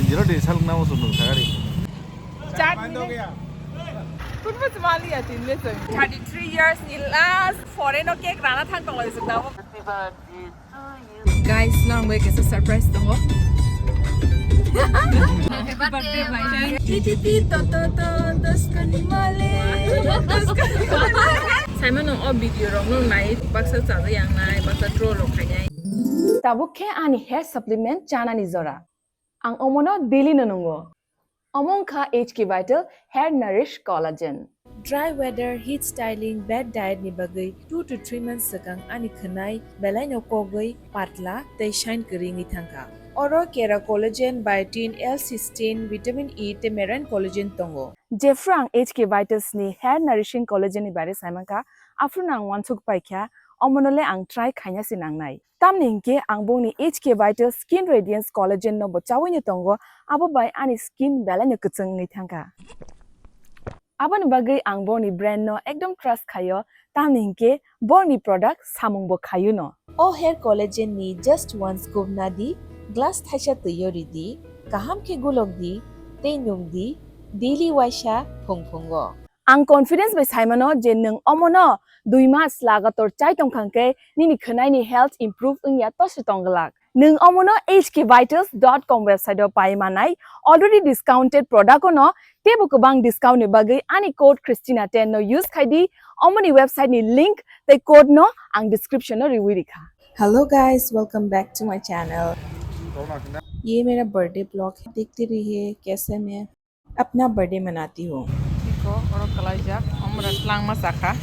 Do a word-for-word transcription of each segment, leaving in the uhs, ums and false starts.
Zero de saluk namo sundung sagari. Chat ni. Kun mo chumali ya tin le chang. Thirty three years ni last foreign o cake rana thang tong lai suk dabo. Guys, nang bai kaisa surprise tongo. Happy birthday, bhai. Titi to to to, dos kani male, dos kani male. Simon no o video rok no nai, baksa chaja yang nai, baksa troll rok khai nai. Tabuk khe ani hair supplement chanani jora. Ang omono daily no nungo. Omo wngkha H K Vital Hair Nourish Collagen. Dry weather, heat styling, bad diet ni bagwi two to three months swkang ani khwnai belai no kogwi, patla tei shine kwrwi wngwi thangkha. Oro kera collagen, biotin, L cysteine, vitamin E tei marine collagen tongo. Jephru ang H K Vitals ni Hair Nourishing Collagen ni bagwi saimankha, aphuru no ang uansuk paikha, omono le ang try khaina se nangnai. Tamni hinkhe ang bongni H K Vital Skin Radiance Collagen no bo chaui no tongo, abo bai ani skin belai no kwchwng wngwi thangkha. Aboni bagwi ang bongni brand no ekdom trust khaio, tamni hinkhe bongni product samung bo khaio no. O hair collagen ni just one scoop nadi, glass thaisa twio ridi, kaham khe gulok di, tei nung di, daily waisa phung phungo. Ang confidence bai saimano je nwng omono dui mas lagator chai tongkha hwnkhe nini khwnaini health improve wngya tosi tongglak. Nwng omono H K vitals dot com website o pai manai already discounted product ono teibo kwbang discount ni bagwi ani code Christina ten no use khai di, omoni website ni link tei code no ang description o riwi rikha. Hello guys, welcome back to my channel. ये मेरा birthday blog है, देखते रहिए कैसे मैं अपना बर्थडे मनाती हूँ। Iko oro kalaijak, omora tlangma chakha.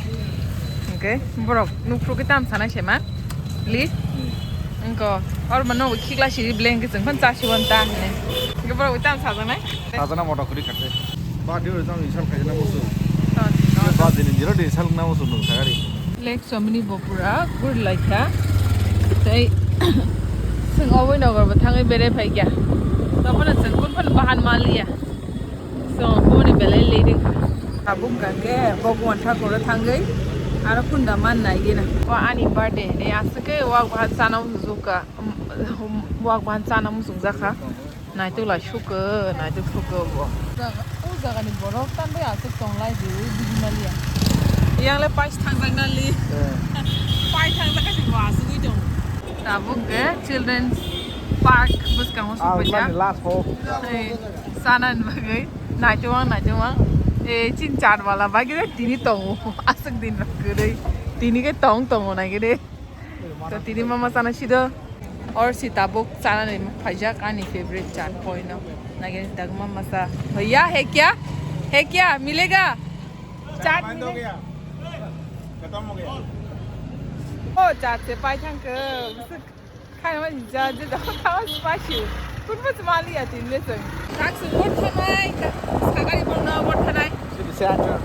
Hwnkhe borok nukphuru khe tam sanai se ma li. Wngkha oro mano khikla siri blanket chwng phano chasi wan ta hwnwi. Hwnkhe borok tam sajaknai. Sajana moto khuri khatte. Ba diyo jang isal khaijana musu. Ba dini jiro de isal na musu nung sagari. Lake Somini bo pura gur laikha. Tei chwng oboi nogor bo thangwi berai phaikha. Toboni chwng kun phano bahan manliya. So boni belai late wngkha. Tabuk hwnkhe Bhagwan Thakur o thangwi aro kunda man nai gina. O ani birthday hinwi aswk khe wak bahan chana muchungkha. Wak bahan chana muchungjakha. Naitok lai sukha, naitok sukha bo. Jaga, o jaga ni borok tan bai aswk tong lai di, o bini maliya. Yang le pais thangjak na li. Eh. Pai thangjak kasi bo aswk wi tong. Tabuk ke children's park bwskango Ah, sokphaikha. Last hope. Eh, sana ni bagwi. Naitok ang, naitok ang. Eh, chin chat wala bagwi tini tongo. Aswk din rok kwrwi. Tini ke tong tongo nai gede. To tini mama sana sido. Or si tabuk chana ni phaijak ani favorite chat point no. Nagini tak mama sa. Bhaiya hai kya? Hai kya? Milega? Chat mile. Oh, chat se pai thang ke. Khai ma ja je ja ta spicy. Kun ma mali ya tin le chang. Tak se bor thanai, sagari bor na bor thanai. Sini se aja.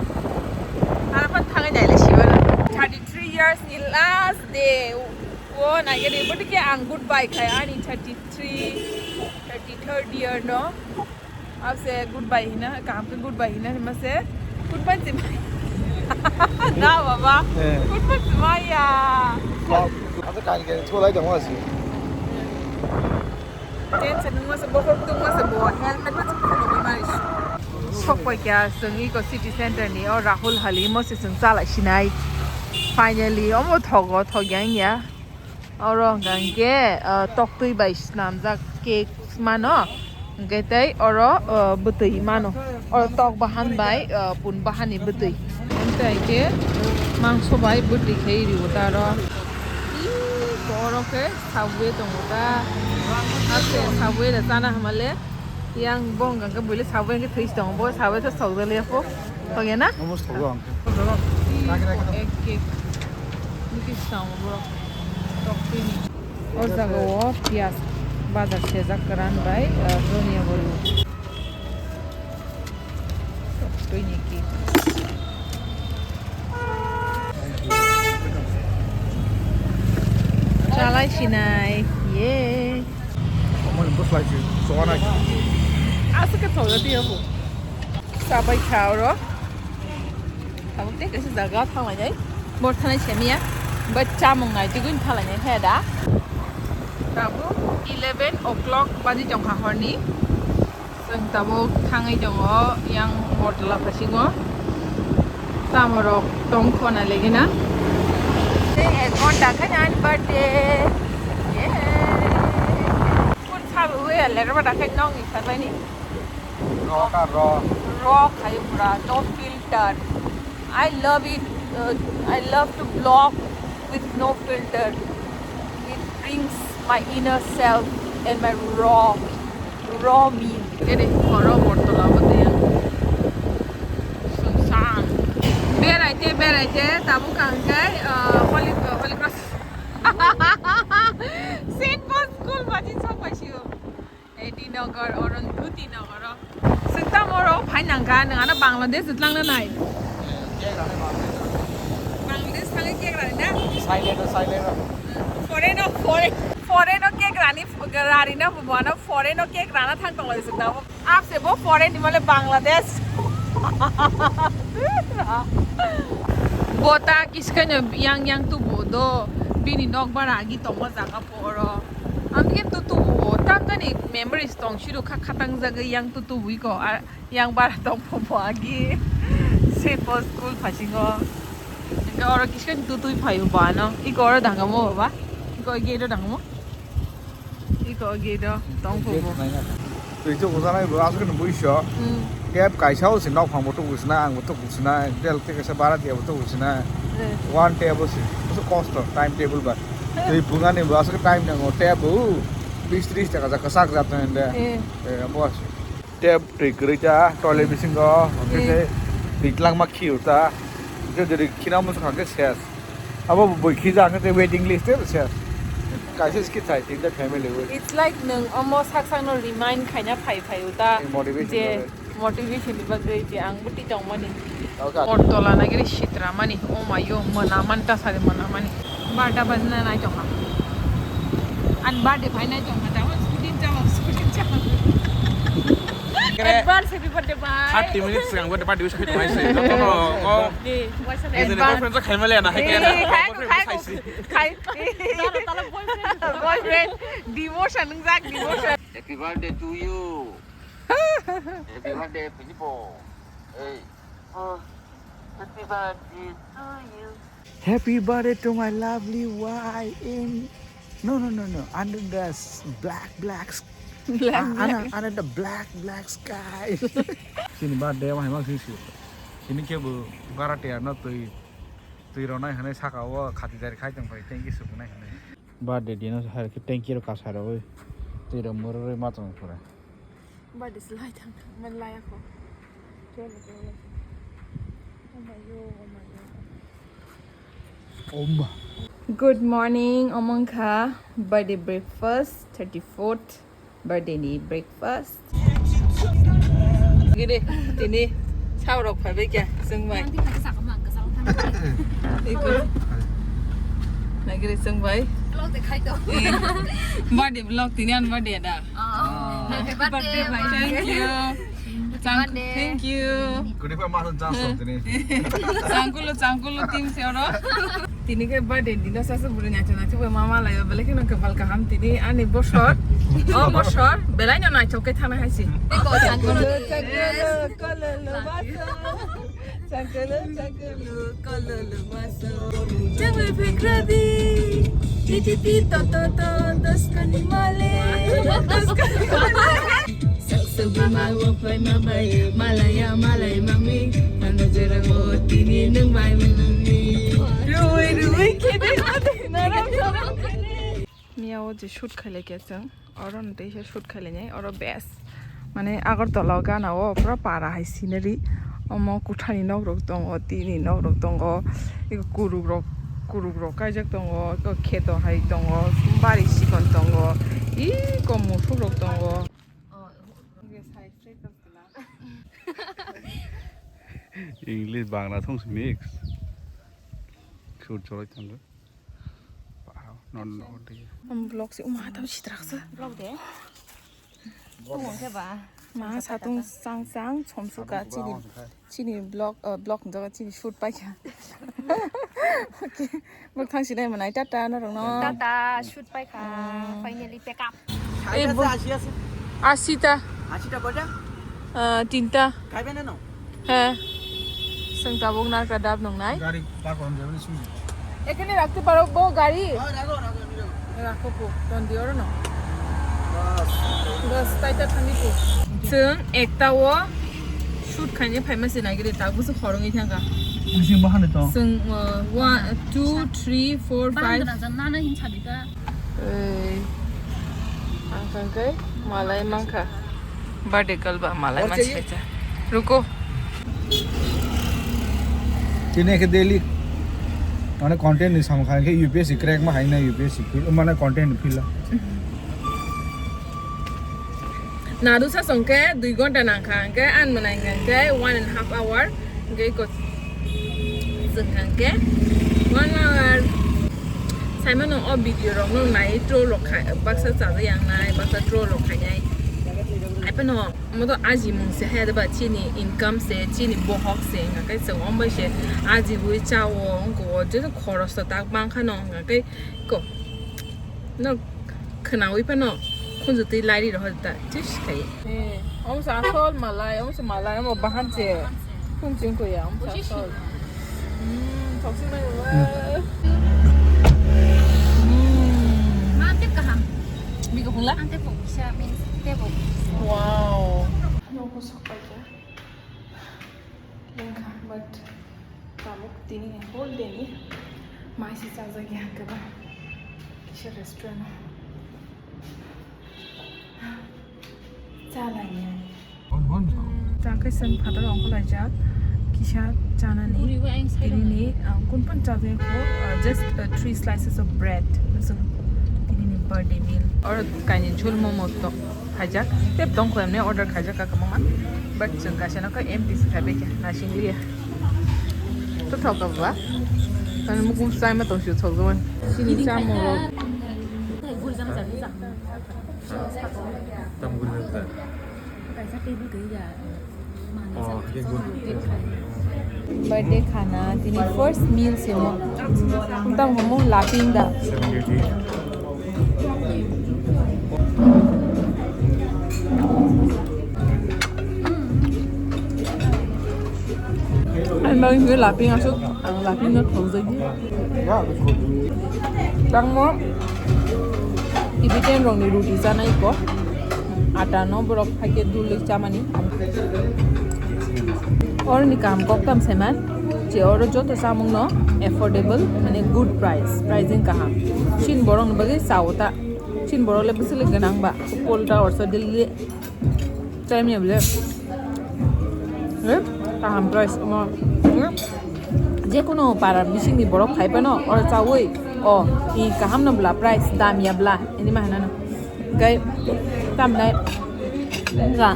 Ara pa thangai nai le siwa. Thirty three years ni last day. O nai gede bodi ke ang goodbye khai ani thirty three, thirty third year no. Ase goodbye hina, kaham ke goodbye hina hima se. Goodbye se. Na baba. Eh. Goodbye se maya. Asa kain ke tholai dong asi. Tension nung masa bokhok tung masa bo helmet masa khulugwi mari. Sok pai kya sung iko city center ni o Rahul Hali mo se sung chala sinai. Finally omo thogo thogya ya. Oro hwnkha hwnkhe, ah, toktwi bai swnamjak cake mano, hwnkhe tei oro, ah, bwtwi mano. Oro tok bahan bai, ah, pun bahan ni bwtwi. Hwnkhe hwnkhe mangso bai bwtwi khe rio ta oro. Ih, oro khe Subway tongo ta. Ase Subway da chana hamale. Yang bo hwnkha hwnkhe buile Subway hwnkhe thwi se tongo. Bo Subway khe sokjak liya pho. Thokya na? Omo sokjak ang khe. Ih, ek cake. Niki se tongo borok. Toktwini. O jaga o piyaj bajar sejak kwran bai, ah, donia gori. Toktwini ki. Chalai sinai. Ye. Omo ni bwslai se choba nai. Aswk khe thokjak twi o bo. Chabai kha oro. Tabuk tei kaisa jaga thanglainai. Bor thanai semiya. But chamung nai twi thanglai nai khe da. Tabuk eleven o'clock baji tongkha horni. Ang tabuk thangwi tongo yang Bortola phasingo. Tamorok tongkho na legena. Tei ek ghonta khe ani birthday. Yay. Kun sabu ya lerba da khe nong ni sarbai ni. Ro ta ro. Ro khai pura, no filter. I love it. Uh, I love to vlog with no filter. It brings my inner self and my raw, raw me. Ini koro Bortola bo tei. Sumsang. Beraite, beraite, tabuk ang kai, uh, Holy, uh, Holy Cross. Saint Paul School baji sok paisio. Edi Nagar, oron Dhuti Nagar o. Sita moro phai nangka, nang ana Bangladesh itlang na nai. Bangladesh thangwi cake rani na? Silent o, silent o. Foreign o, foreign, foreign o cake rani, rari na bubuano foreign o cake rana thang tong lai sita. Apse bo foreign ni male Bangladesh. Bo ta kiskano yang yang tubu do, bini nok bara agi tongma jaga poro. Amke tutu bo tamjani memories tong siru kha khatang jagwi yang tutu bui ko, ar yang bara tong pho pho agi. Se po school phasingo. Engke oro kiskano tutui phayo bano. Iko oro dangamo ba? Iko gate o dangamo? Iko gate o tong pho pho. Twi chuk ujanai bo aswk no buiso. Hmm. Tap kaisa o se nok phang bo tuku sinai, ang bo tuku sinai, tel te kaisa bara tiya bo tuku sinai. Eh. One tap o se. Buso kosto time table ba. Twi phungani bo aswk time nango tap bo. Bis tris taka ja kwchak jat nai de. Eh. Eh, abo aswk. Tap twi kwrwi ta toilet bisingo, hwnkhe Eh. se twi tlangma khiyo ta. Hwnkhe jodi khina muchung kha khe ses. Abo bo bui khija hwnkhe tei waiting list tei se. Kaisa skit thai tin ta family wi. It's like nwng omo sak sakno remind khaina phai phai uta. Motivation je bagwi. Motivation ni bagwi je ang bwtwi tongmani. Okay. Bortola nagiri sitra mani, oh my yo, mona man ta sari mona mani. Barta bajna nai tongma. An birthday phai nai tongma, ta scooty chama, scooty chama. Kere. Advance happy birthday bhai. Thirty minutes sigang birthday party wish khaito hai se. Jotono, oh. Ni, waisa ni. Nijeni advance. Boyfriend sa khaimale na hai kena. Khai, khai, khai. Tala, tala boyfriend. Boyfriend. Devotion, wngjak, devotion. Happy birthday to you. Happy birthday, Filipo. Hey. Oh, happy birthday to you. Happy birthday to my lovely wife in, no, no, no, no, under the s-, black, black s-, Black, ah, under, black. Under the black, black sky. Chini birthday wa hema sisi. Chini ke bu karate ano twi, twi ronai hane saka o khati jari khai tong pai thank you suknai hane. Birthday dino har ke thank you ro kasaro oi. Twi ro muroi ma tong pura. Birthday slai thang thang man lai ako. Cholo, cholo. Oh my yo, oh my yo. Om. Good morning, omongkha. Birthday breakfast, thirty-fourth birthday ni breakfast. Gini, tini, saurok phaibai kya, sungbai. Nanti kata sakam ang kasal thang. Iku. Nagiri sungbai. Vlog dekhai to. Eh, birthday vlog, tini an birthday da. Oh, happy birthday, bhai. Thank you. Chang-, birthday. Thank you. Kuni pa ma chang sok tini. Changkulu, changkulu team se oro. Tini ke birthday dino sasa buri nacho nacho bai mama lai ba belai kheno kepal kaham tini ani bosor. O bosor belai no nacho ke thana haisi. Eko changkulu. Changkulu, kololo, baso. Chakulu, chakulu, kololo, maso. Chakulu, phekradi. Ti, ti, ti, to, to, to, doskani male. Doskani male. Saksa buma wo pai ma bai. Malaya, malai mami. Ano jera wo tini nung bai mami. Rui, rui, kede, kede, naram, naram, kede. Miya o je shoot khailai khe chwng. Oro no teisa shoot khailai nai, oro best. Mane Agartala o gana o pura para hai scenery. Omo kuthani nok rok tongo, tini nok rok tongo. Eko kuruk rok, kuruk rok kaijak tongo, eko kheto hai tongo, bari sikon tongo. Eko musuk rok tongo. English Bangla thong se mix. Shoot cholai thango. Wow, non, non, de. Am vlog se uma tam sitrak se. Vlog de. Tong ke ba. Ma satung sang sang chom suka chini, chini vlog, eh, vlog jaga chini shoot paikha. Okay. Bok thang sinai manai tata na rong no. Tata shoot paikha. Hmm. Finally pack up. Eh, bo. Asita. আশিটা কয়টা? আহ, তিনটা। খাইবে না, না? হ্যাঁ। Seng tabuk nakra dab nungnai. গাড়ি পার করানো যাবে না, শুনছি। এখানে রাখতে পারবো গাড়ি? হ্যাঁ, রাখো, রাখো, এমনি রাখো। রাখো পো, ton di oro no. বাস। বাস, তাই তা থানি পো। Seng ekta o shoot khaine phaima se nagiri, ta busu khorongwi thangkha. Busi bahane to. Seng, uh, one, two, three, four, five. Bahane to nana hin chadi ta. Ei, ang kangkai malai mangkha. Birthday girl ba malai mansi kaisa. Ruko. Tini ke daily mane content ni samkha ke U P S C crack ma haina U P S C feel mane content feel. Naru sa song ke dui gonta nangkha, hingke an mwnai hingke one and half hour, hingke ko chwng hingke one hour. Saimano o video rok no nai troll rok khai, baksa chajakya wngnai, baksa troll rok khainai. Ai phano omo to ajimung se hai ba chini income se, chini bohok se, hingke chwng ombai se ajiwi chao, wngko o je khorosta tak bangkha no, hingke ko. No, khwnawi phano khunju twi lairi rohor ta, tis khai. Eh, omo sa asol malai, omo sa malai, omo bahan se. Khun ching ko ya, omo sa asol. Hmm, toxic na ba. Hmm. Ma, tip kaham. Bi ko hula? Ante po, siya means tebo. Wow. Lengkha, but tabuk tini whole day ni mai se chajakya hwnkhe ba kisa restaurant o cha lainai. Chakhe chwng phataro ongkhorlaijak kisa chanani. Tinini, uh, kunpan chajakya kho, uh, just, uh, three slices of bread. Chwng tinini birthday meal. Oro kainwi jhul momo to. Khaijak. Tei tongkho emne order khaijak ka kwbangma. But chwng kaisa no khe empty se khaibai kha, naising liya. To thok ka ba? Ani mukung sai ma tong sio thok jaman. Chini chamung rok. Tam guri jak. Kaisa table gaya. Birthday khana, tini first meal se mo. Tamo mo laping da. Ang bang ni laping asuk, ang laping no thok jagi. Tangmo Tibetan rokni ruti chanai ko. Ata no borok haikhe dulwi chamani. Oroni kaham kok tam saiman, je oro joto chamung no affordable, mane good price, pricing kaham. Chin borok ni bagwi chao ta. Chin borok le bwswk le gwnang ba, polta orsa Delhi Chaimani bole. Eh, kaham price omo. Eh, jekunu para bisingni borok khai phano oro chawi. O, i kaham no bla price dam ya bla. Ini mah nana. Kai tam nai. Nga.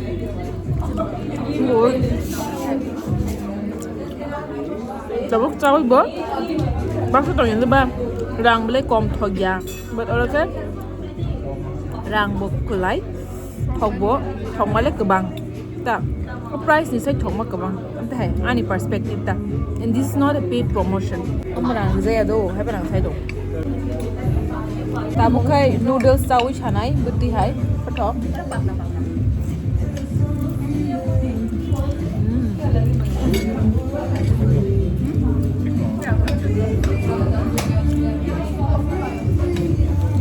Ngul. Tabuk chawi bo. Baksa tong ya ba. Rang bole kom thok ya. But oro khe rang bo kwlai. Thokbo, thokma le kwbang. Ta, o price ni sai thokma kwbang. Amte hai, ani perspective ta. And this is not a paid promotion. Omo rang jaya do, hai ba rang sai do. Tabuk khai noodles chawi sanai, bwtwi hai, pathok. Mm.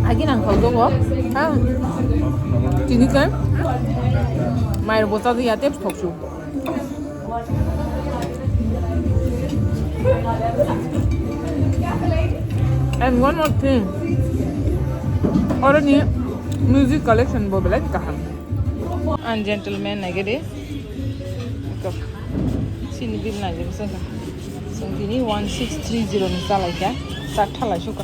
Agi nang thok dogo. Ha. Tini kan mai bo ta ya tep thok su. And one more thing. Oroni music collection bo belai kaham. Ang gentleman nai gede. Ko. Sini bill nai gede saka. Song tini one six three zero ni salai ka. Sa thalai suka.